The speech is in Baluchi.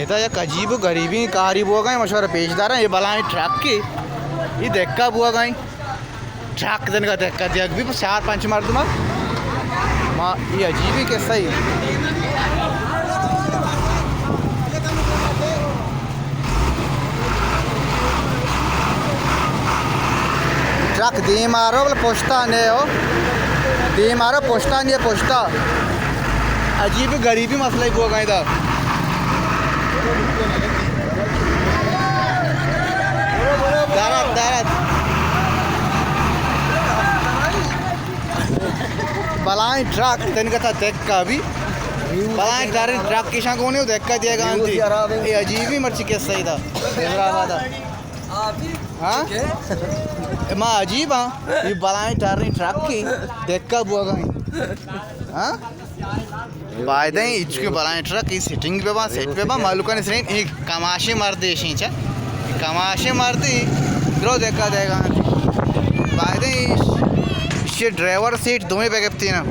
ادا یک عجیب و غریبیں کارے بوگا ایں، ما شمارا پیش داراں، اے بلاہیں ٹرکے، اے دھکا بوگا ایں، ٹرک دنگا دھکا دیگ بی، چار پنچ مردم، ما اے عجیبیں قصہ اے۔ ٹرک دیم ءَ رو، بلے پشتا نہ ہو۔ دیم ءَ رو، پشتا نہ، پشتا۔ عجیب غریبیں مسئلہ بوگا ایں ادا۔ دارت، دارت۔ بلاہیں ٹرک تنیگتا دھکا بی۔ بلاہیں ٹرک، ٹرک ایشاں گون ایں، دھکا دیگا اَنت۔ اے عجیبیں مرچی قصہ اے ادا۔ حیدرآباد ءَ۔ ہاں؟ اے ما عجیب آں۔ اے بلاہیں ٹریں ٹرکے دھکا بوگا ایں۔ ہاں؟ بایدیں ہچ کہ بلاہیں ٹرک اے سیٹنگ بہ باں، سیٹ بہ باں، مہلوکانی سرین اے کماشیں مردے ایشیں چہ۔ اے کماشیں مردے درو دھکا دیگا اَنت۔ بایدیں ایش، ایشی ڈرائیور سیٹ دوئیں بہ گپتیں نا۔